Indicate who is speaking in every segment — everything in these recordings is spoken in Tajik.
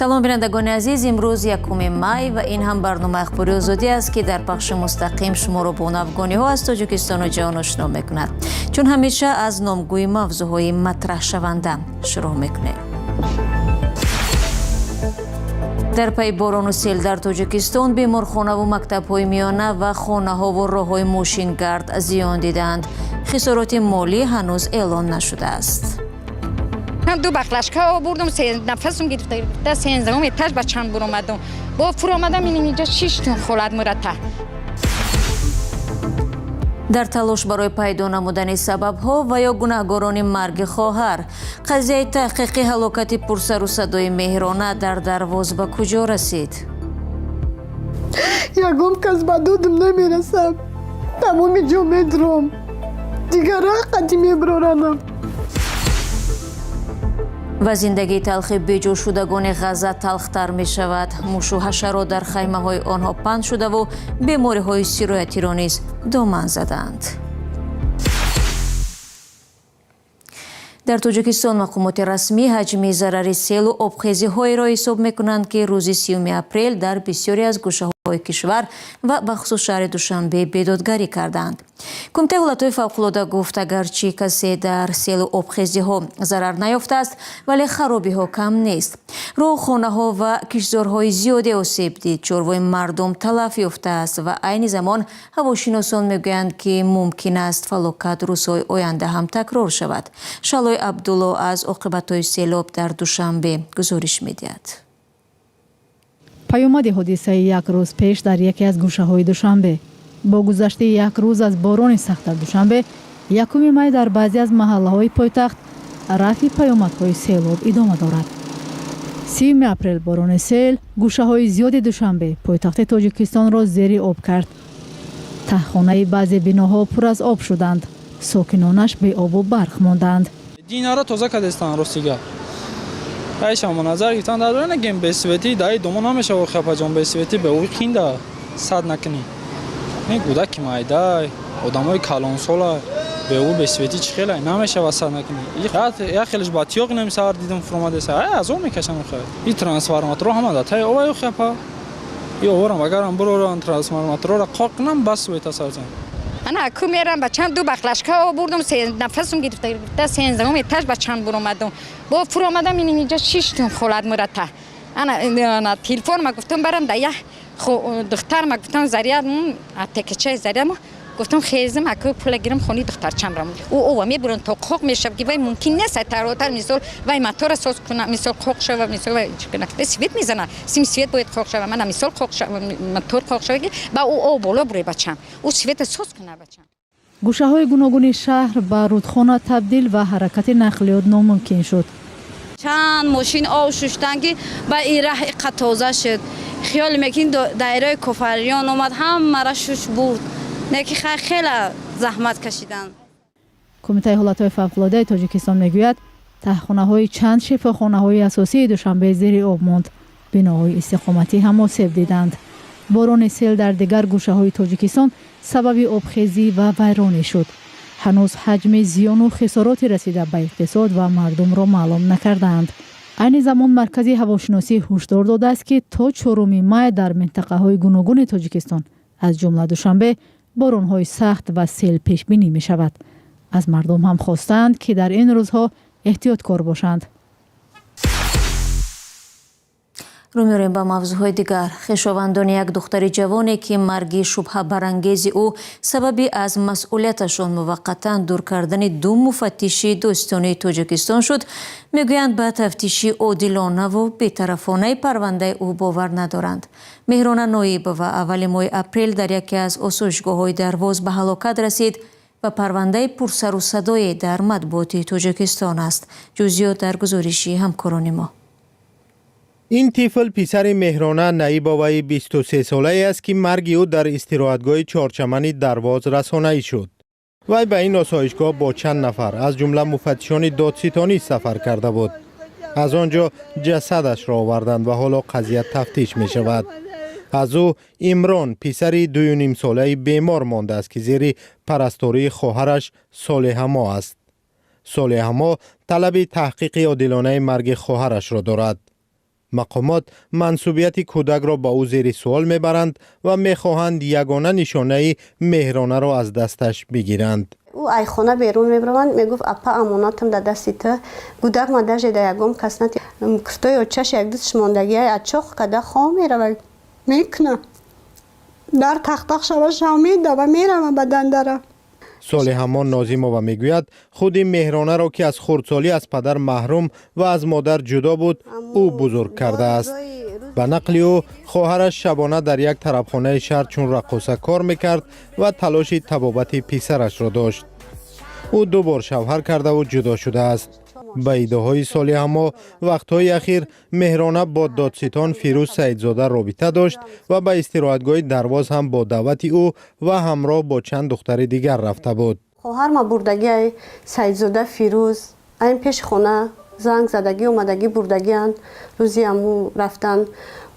Speaker 1: Салом, бинандагони азиз. Имрӯз 1 май ва ин ҳам барномаи Ахбори Озодӣ аст, ки дар пахши мустақим шуморо бо навгониҳо аз Тоҷикистону ҷаҳон ошно мекунад. Чун ҳамеша, аз номгӯи мавзӯъҳои матраҳшаванда шурӯъ мекунем. Дар пайи борону сел дар Тоҷикистон беморхонаву мактабҳои миёна ва хонаҳову роҳҳои мошингард зиён дидаанд. Хисороти молӣ ҳанӯз эълон нашудааст.
Speaker 2: Ду баклажка обурдум, нафасум гирифта, 13-ум этаж ба чанд буромадум, бо фуромадам, ин инҷа шиштум холат мурата.
Speaker 1: Дар талош барои пайдо намудани сабабҳо ва ё гунаҳгорони марги хоҳар, қазияи таҳқиқи ҳалокати пурсару садои Меҳрона дар Дарвоз ба куҷо расид?
Speaker 3: Ягон кас ба додам намерасам. Тамоми ҷо медуром, дигар қати меброранам.
Speaker 1: Ва зиндагии талхи беҷошудагони Ғазза талхтар мешавад. Мушу ҳашарот дар хаймаҳои онҳо панд шудаву бемориҳои сироятиро низ доман задаанд. Дар Тоҷикистон мақомоти расмӣ ҳаҷми зарари селу обхезиҳоеро ҳисоб мекунанд, ки рӯзи 30 апрел дар бисёре аз гӯшаҳои кишвар ва бахусус шаҳри Душанбе бедодгарӣ кардаанд. Кумитаи ҳолатҳои фавқулода гуфт, агарчи касе дар селу обхезиҳо зарар наёфтааст, вале харобиҳо кам нест. Роҳу хонаҳо ва киштзорҳои зиёде осеб дид, чорвои мардум талаф ёфтааст ва айни замон ҳавошиносон мегӯянд, ки мумкин аст фалокат рӯзҳои оянда ҳам такрор шавад. Шалои Абдулло аз оқибатҳои селоб дар Душанбе гузориш медиҳад.
Speaker 4: Паёмади ҳодисаи як рӯз пеш дар яке аз гӯшаҳои Душанбе. Бо гузашти як рӯз аз борони сахт дар Душанбе, 1 май, дар баъзе аз маҳаллаҳои пойтахт рафъи паёмадҳои селоб идома дорад. 30 апрел борони сел гӯшаҳои зиёди Душанбе, пойтахти Тоҷикистонро, зери об кард. Таҳхонаи баъзе биноҳо пур аз об шуданд, сокинонаш беобу барқ монданд.
Speaker 5: Динара тоза кардестан, ростига. Айшама назар гирифтан дар нагем, бесветӣ даи домо намешава, хапаҷон, бесветӣ бе ӯ қинда сад накунӣ. Не гудаки майдай, одамои калонсола, бе ӯ бесветӣ чӣ хелай намешава, сад накунӣ. Як хелеш ба тиёқ нем сар дидам фуромадеса. Ай азоб мекашам хай. И трансформаторо ҳама да тай оваю, хапа. И оворам агарам буроран трансформаторро қоқ кунам, бас света сарзан.
Speaker 2: Ана ку мерам, ба чанд ду баклажка обурдум, нафасум гирифта, 13-ум этаж ба чанд буромадум, бо фуромадам, ин инҷа шиштум холат мурата. Ана телефон ма гуфтам, барам да як духтар ма гуфтам, заряд аптекачаи заряд гуфтам, хезим, аку пула гирам, хони духтарчам рам. Ӯ ова мебурам то қоқ мешав, ки вай мумкин нест таротар, мисол, вай мотора соз куна, мисол, қоқ шава, мисол, вай чӣ куна, свет мезана, сим свет бояд қоқ шава, мана, мисол, қоқ шава, мотор қоқ шава, ки ба ӯ об боло буре, бачам, ӯ света соз куна, бачам.
Speaker 4: Гӯшаҳои гуногуни шаҳр ба рудхона табдил ва ҳаракати нақлиёт номумкин шуд.
Speaker 6: Чанд мошин об шуштан, ки ба ин раҳ иқа тоза шуд. Хиёл мекунӣ, даираи кофариён омад, ҳамара шуш бурд, не ки хеле заҳмат кашиданд.
Speaker 4: Кумитаи ҳолатҳои фавқулодаи Тоҷикистон мегӯяд, таҳхонаҳои чанд шифохонаҳои асосии Душанбе зери об монд, биноҳои истиқоматӣ ҳам осеб диданд. Борони сел дар дигар гӯшаҳои Тоҷикистон сабаби обхезӣ ва вайронӣ шуд. Ҳанӯз ҳаҷми зиёну хисороти расида ба иқтисод ва мардумро маълум накардаанд. Айни замон Маркази ҳавошиносӣ ҳушдор додааст, ки то 4 май дар минтақаҳои гуногуни Тоҷикистон, аз ҷумла Душанбе, боронҳои сахт ва сел пешбинӣ мешавад. Аз мардум ҳам хостаанд, ки дар ин рӯзҳо эҳтиёткор бошанд.
Speaker 1: Рӯ меорем ба мавзӯъҳои дигар. Хешовандони як духтари ҷавоне, ки марги шубҳабарангези ӯ сабаби аз масъулияташон муваққатан дур кардани ду муфаттиши додситонии Тоҷикистон шуд, мегӯянд, ба тафтиши одилонаву бетарафонаи парвандаи ӯ бовар надоранд. Меҳрона Ноибова аввали моҳи апрел дар яке аз осоишгоҳҳои Дарвоз ба ҳалокат расид ва парвандаи пурсару садое дар матбуоти Тоҷикистон аст. Ҷузъиёт дар гузориши ҳамкорони мо.
Speaker 7: Ин тифл писари Меҳрона Наибоваи 23-солае аст, ки марги ӯ дар истироҳатгоҳи Чорчамани Дарвоз расонаӣ шуд. Вай ба ин осоишгоҳ бо чанд нафар, аз ҷумла муфаттишони додситонӣ, сафар карда буд. Аз он ҷо ҷасадашро оварданд ва ҳоло қазия тафтиш мешавад. Аз ӯ Имрон, писари 2,5-солаи бемор мондааст, ки зери парастории хоҳараш Солеҳамо аст. Солеҳамо талаби таҳқиқи одилонаи марги хоҳарашро дорад. Мақомот мансубияти кӯдакро ба ӯ зери суол мебаранд ва мехоҳанд ягона нишонаи Меҳронаро аз дасташ бигиранд.
Speaker 3: Ӯ ай хона берун мебаромад, мегуфт: «Апа, амонатам дар дасти ту, гудак ма даже да ягон кас нати». Куртои очаш якдустш мондагиай, ачоқ када хоб мерава, мекуна, дар тахтақ шава, шав медава, мерава ба дандара.
Speaker 7: Солиҳамон Нозимова мегӯяд, худи Меҳронаро, ки аз хурдсолӣ аз падар маҳрум ва аз модар ҷудо буд, ӯ бузург кардааст. Ба нақли ӯ, хоҳараш шабона дар як тарабхонаи шаҳр чун раққоса кор мекард ва талоши табобати писарашро дошт. Ӯ ду бор шавҳар кардаву ҷудо шудааст. Ба иддаоҳои Солиҳамо, вақтҳои ахир Меҳрона бо додситон Фирӯз Саидзода робита дошт ва ба истироҳатгоҳи Дарвоз ҳам бо даъвати ӯ ва ҳамроҳ бо чанд духтари дигар рафта буд.
Speaker 3: Хоҳарма бурдагиай Саидзода Фирӯз, айн пеши хона занг задагӣ, омадагӣ, бурдагианд. Рӯзи аму рафтан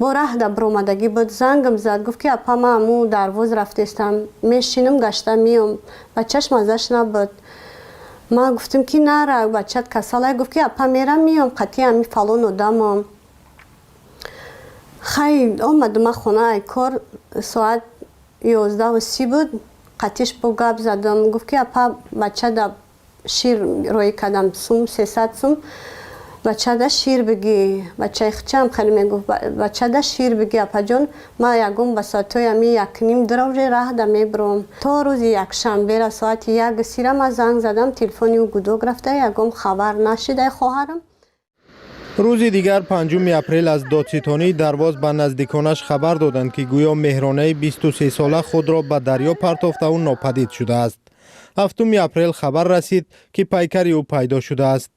Speaker 3: бо раҳда биромадагӣ буд, зангам зад, гуфт ки: «Апа, ман аму Дарвоз рафтестам, мешинам, гашта меом, бачаш маззаш набуд». Ман гуфтам ки нара, бачат касалай. Гуфт ки: «Апа, мерам, меом, қатъи ами фалон одамам». Хай, омаду ман хона ай кор, соат 11:30 буд, қатиш бо гап задам. Гуфт ки: «Апа, бача да шир роӣ кардам, сум, 300 сум, бачада шир бигӣ». Бачаи хичам хеле мегуфт: «Бачада шир бигӣ, апаҷон, ман ягон ба соатҳои ами якним дура уже раҳда мебуром». То рӯзи якшанбера соати 1:30-ра ман занг задам, телефони ӯ гудок рафта, ягон хабар нашидай хоҳарам.
Speaker 7: Рӯзи дигар, 5 апрел, аз додситонии Дарвоз ба наздиконаш хабар доданд, ки гӯё Меҳронаи 23-сола худро ба дарё партофтаву нопадид шудааст. 7 апрел хабар расид, ки пайкари ӯ пайдо шудааст.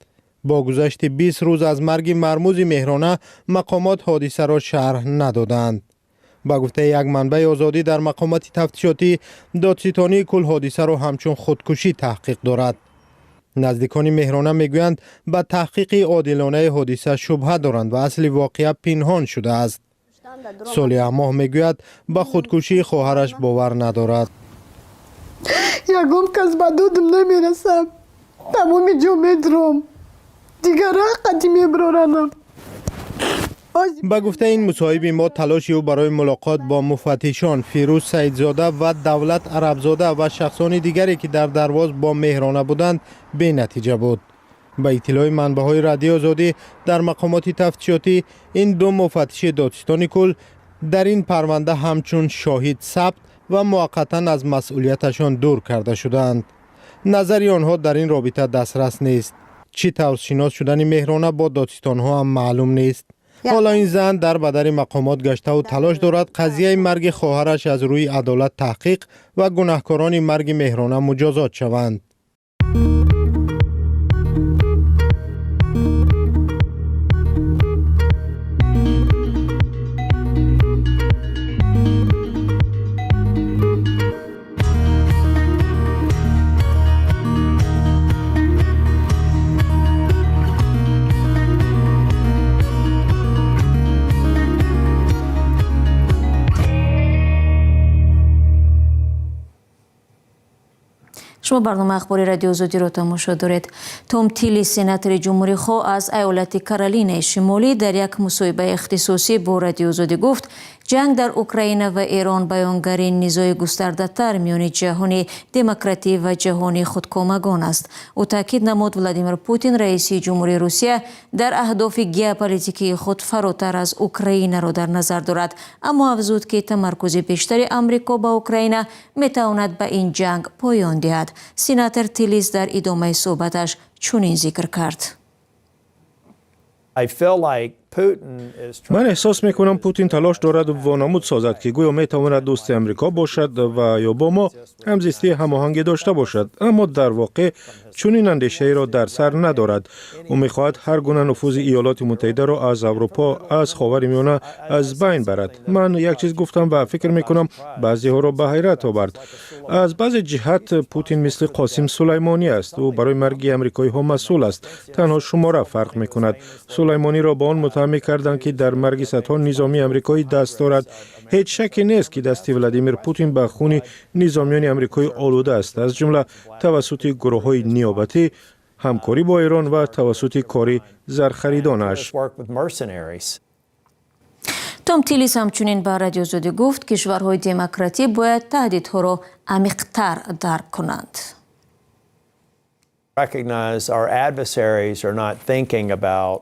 Speaker 7: Бо гузашти 20 рӯз аз марги мармузи Меҳрона, мақомот ҳодисаро шарҳ надоданд. Ба гуфтаи як манбаи Озодӣ дар мақомоти тафтишотӣ, додситонии кул ҳодисаро ҳамчун худкушӣ таҳқиқ дорад. Наздикони Меҳрона мегӯянд, ба таҳқиқи одилонаи ҳодиса шубҳа доранд ва асли воқеа пинҳон шудааст. Солиҳамоҳ мегӯяд, ба худкушии хоҳараш бовар надорад.
Speaker 3: Ягон кас ба додам намерасам, тамоми ҷо медуром, дигар қати меброранам.
Speaker 7: Ба гуфтаи ин мусоҳиби мо, талоши ӯ барои мулоқот бо муфаттишон Фирӯз Саидзода ва Давлат Арабзода ва шахсони дигаре, ки дар Дарвоз бо Меҳрона буданд, бенатиҷа буд. Ба иттилои манбаъҳои Радиои Озодӣ дар мақомоти тафтишотӣ, ин ду муфаттиши додситони кул дар ин парванда ҳамчун шоҳид сабт ва муваққатан аз масъулияташон дур карда шудаанд. Назари онҳо дар ин робита дастрас нест. Чӣ тавр шинос шудани Меҳрона бо додситонҳо ҳам маълум нест. Ҳоло ин зан дар ба дари мақомот гаштаву талош дорад, қазияи марги хоҳараш аз рӯи адолат таҳқиқ ва гунаҳкорони марги Меҳрона муҷозот шаванд.
Speaker 1: Шумо барномаи ахбори Радиои Озодиро тамошо доред. Том Тиллис, сенатори ҷумҳурихоҳ аз айолати Каролинаи Шимолӣ, дар як мусоҳибаи ихтисосӣ бо Радиои Озодӣ гуфт, ҷанг дар Украина ва Эрон баёнгари низои густардатар миёни ҷаҳони демократӣ ва ҷаҳони худкомагон аст. Ӯ таъкид намуд, Владимир Путин, раиси ҷумҳурии Русия, дар аҳдофи геополитикии худ фаротар аз Украинаро дар назар дорад, аммо афзуд, ки тамаркузи бештари Амрико ба Украина метавонад ба ин ҷанг поён диҳад. Сенатор Тиллис дар идомаи суҳбаташ чунин зикр кард.
Speaker 8: Ман эҳсос мекунам, Путин талош дорад вонамуд созад, ки гӯё метавонад дӯсти Амрико бошад ва ё бо мо ҳамзистии ҳамоҳангӣ дошта бошад, аммо дар воқеъ чунин андешаеро дар сар надорад. Ӯ мехоҳад ҳар гуна нуфузи Иёлоти Муттаҳидаро аз Аврупо, аз Ховари Миёна аз байн барад. Ман як чиз гуфтам ва фикр мекунам, баъзеҳоро ба ҳайрат овард. Аз баъзе ҷиҳат Путин мисли Қосим Сулаймонӣ аст. Ӯ барои марги амрикоиҳо масъул аст, танҳо шумора фарқ мекунад. Сулаймониро ба он муттаҳам мекарданд, ки дар марги садҳо низомии амрикоӣ даст дорад. Ҳеҷ шакке нест, ки дасти Владимир Путин ба хуни низомиёни амрикоӣ олуда аст, аз ҷумла тавассути гурӯҳҳои ниёбатӣ, ҳамкорӣ бо Эрон ва тавассути кори зархаридонаш.
Speaker 1: Том Тиллис ҳамчунин ба Радиои Озодӣ гуфт, кишварҳои демократӣ бояд таҳдидҳоро амиқтар дарк кунанд.
Speaker 9: Recognize our adversaries are not thinking about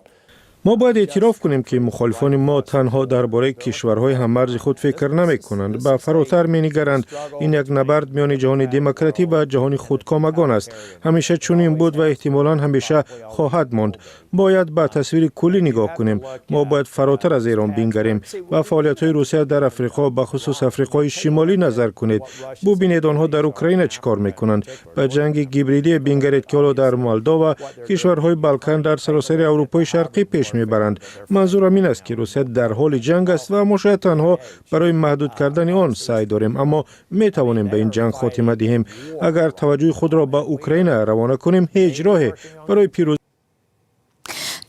Speaker 8: Мо бояд эътироф кунем, ки мухолифони мо танҳо дар бораи кишварҳои ҳаммарзи худ фикр намекунанд, ба фаротар менигаранд. Ин як набард миёни ҷаҳони демократӣ ва ҷаҳони худкомагон аст. Ҳамеша чунин буд ва эҳтимолан ҳамеша хоҳад монд. Бояд ба тасвири куллӣ нигоҳ кунем. Мо бояд фаротар аз Эрон бингарем. Ба фаъолиятҳои Русия дар Африқо, бахусус Африқои Шимолӣ, назар кунед. Бубинед, онҳо дар Украина чӣ кор мекунанд. Ба ҷанги гибридие бингаред, ки ҳоло дар Молдова, кишварҳои Балкан, дар саросари Аврупои Шарқӣ пеш мебаранд. Манзурам ин аст, ки Русия дар ҳоли ҷанг аст ва мо шояд танҳо барои маҳдуд кардани он саъй дорем, аммо метавонем ба ин ҷанг хотима диҳем, агар таваҷҷӯҳи худро ба Украина равона кунем. Ҳеҷ роҳе барои пирӯз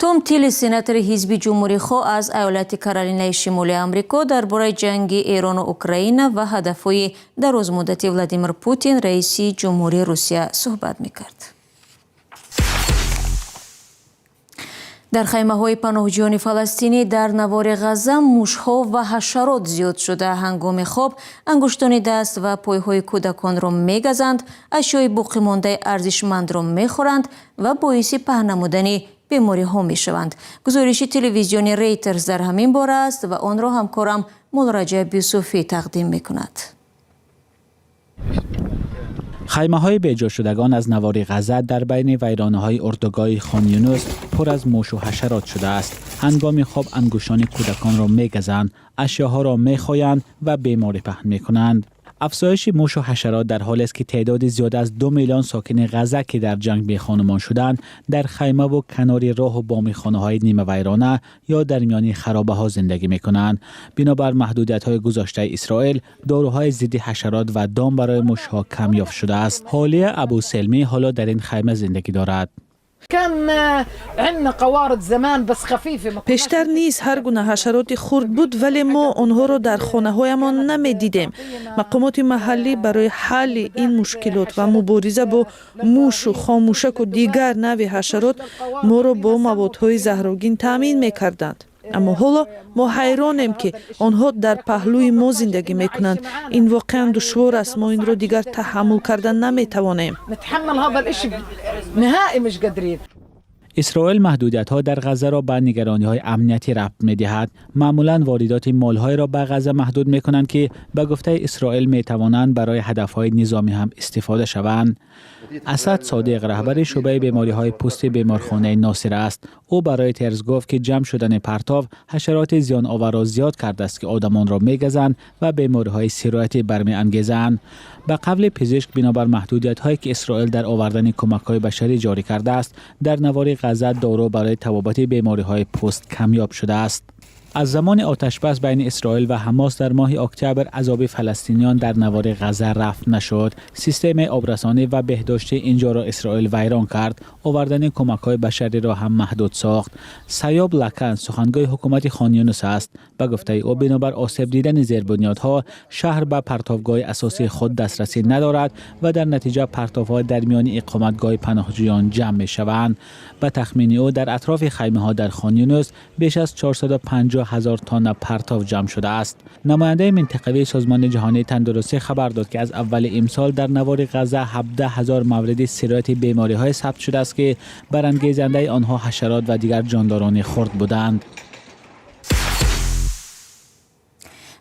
Speaker 1: Том Тиллис, сенатори ҳизби Ҷумҳурихоҳ аз айолати Каролинаи Шимолии Амрико, дар бораи ҷанги Эрону Украина ва ҳадафҳои дарозмуддати Владимир Путин, раиси ҷумҳурии Русия, суҳбат мекард. Дар хаймаҳои паноҳҷӯёни фаластинӣ дар навори Ғазза мушҳо ва ҳашарот зиёд шуда, ҳангоми хоб ангуштони даст ва пойҳои кӯдаконро мегазанд, ашёи боқимондаи арзишмандро мехӯранд ва боиси паҳн намудани бемориҳо мешаванд. Гузориши телевизиони Рейтерс дар ҳамин бора аст ва онро ҳамкорам Муллораҷаб Юсуфӣ тақдим мекунад.
Speaker 10: Хаймаҳои беҷошудагон аз навори Ғазза дар байни вайронаҳои урдугоҳи Хон Юнус пур аз мушу ҳашарот шудааст. Ҳангоми хоб ангуштони кӯдаконро мегазанд, ашёҳоро мехоянд ва беморӣ паҳн мекунанд. Афзоиши мушу ҳашарот дар ҳолест, ки теъдоди зиёда аз 2 миллион сокини Ғазза, ки дар ҷанг бехонумон шуданд, дар хаймаву канори роҳу боми хонаҳои нимавайрона ё дар миёни харобаҳо зиндагӣ мекунанд. Бинобар маҳдудиятҳои гузоштаи Исроил, доруҳои зидди ҳашарот ва дом барои мушҳо камёфт шудааст. Ҳолия Абуселмӣ ҳоло дар ин хайма зиндагӣ дорад.
Speaker 11: Пештар низ ҳар гуна ҳашароти хурд буд, вале мо онҳоро дар хонаҳоямон намедидем. Мақомоти маҳаллӣ барои ҳалли ин мушкилот ва мубориза бо мушу хомӯшаку дигар навъи ҳашарот моро бо маводҳои заҳрогин таъмин мекарданд. Аммо ҳоло мо ҳайронем, ки онҳо дар паҳлӯи мо зиндагӣ мекунанд. Ин воқеан душвор аст. Мо инро дигар таҳаммул карда наметавонем.
Speaker 10: Исроил маҳдудиятҳо дар Ғаззаро ба нигарониҳои амниятӣ рабт медиҳад. Маъмулан воридоти молҳоеро ба Ғазза маҳдуд мекунанд, ки ба гуфтаи Исроил метавонанд барои ҳадафҳои низомӣ ҳам истифода шаванд. Асад Содиқ раҳбари шӯъбаи бемориҳои пӯсти беморхонаи Носир аст. Ӯ ба Ройтерс гуфт, ки ҷамъ шудани партов ҳашароти зиёноварро зиёд кардааст, ки одамонро мегазанд ва бемориҳои сироятӣ бармеангезанд. Ба қавли пизишк, бинобар маҳдудиятҳое, ки Исроил дар овардани кӯмакҳои башарӣ ҷорӣ кардааст, дар навори Ғазза дору барои табобати бемориҳои пӯст камёб шудааст. Аз замони оташбас байни Исроил ва Ҳамос дар моҳи октябр азоби фаластиниён дар навори Ғазза рафъ нашуд. Системаи обрасонӣ ва беҳдоштии инҷоро Исроил вайрон кард, овардани кӯмакҳои башариро ҳам маҳдуд сохт. Саёб Лакан сухангӯи ҳукумати Хон Юнус аст. Ба гуфтаи ӯ, бинобар осеб дидани зербунёдҳо, шаҳр ба партовгоҳи асосии худ дастрасӣ надорад ва дар натиҷа партовҳо дар миёни иқоматгоҳи паноҳҷӯён ҷамъ мешаванд. Ба тахмини ӯ, дар атрофи хаймаҳо дар Хон Юнус беш аз 450 ҳазор тонна партов ҷамъ шудааст. Намояндаи минтақавии Созмони Ҷаҳонии Тандурустӣ хабар дод, ки аз аввали имсол дар навори Ғазза 17 ҳазор мавриди сирояти бемориҳое сабт шудааст, ки барангезандаи онҳо ҳашарот ва дигар ҷондорони хурд буданд.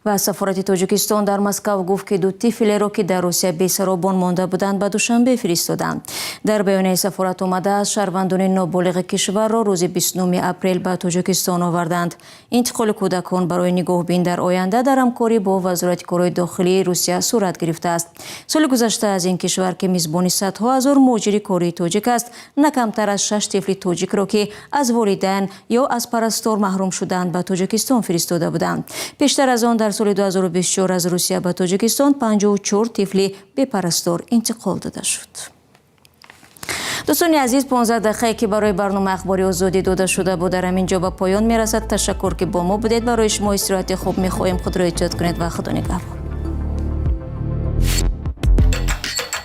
Speaker 1: Ва сафорати Тоҷикистон дар Москав гуфт, ки ду тифлеро, ки дар Русия бесаробон монда буданд, ба Душанбе фиристоданд. Дар баёнияи сафорат омадааст, шаҳрвандони ноболиғи кишварро рӯзи 29 апрел ба Тоҷикистон оварданд. Интиқоли кӯдакон барои нигоҳбин дар оянда дар ҳамкорӣ бо Вазорати корҳои дохилии Русия сурат гирифтааст. Соли гузашта аз ин кишвар, ки мизбони садҳо ҳазор муҳоҷири кории тоҷик аст, на камтар аз шаш тифли тоҷикро, ки аз волидайн ё аз парастор маҳрум шуданд, ба Тоҷикистон фиристода буданд. Пештар аз он дар соли 2024 аз Русия ба Тоҷикистон 54 тифли бепарастор интиқол дода шуд. Дӯстони азиз, 15 дақиқае, ки барои барномаи Ахбори Озодӣ дода шуда буд, дар ҳамин ҷо ба поён мерасад. Ташаккур, ки бо мо будед. Барои шумо истироҳати хуб мехоҳем. Худро эҳтиёт кунед ва Худо нигаҳбон.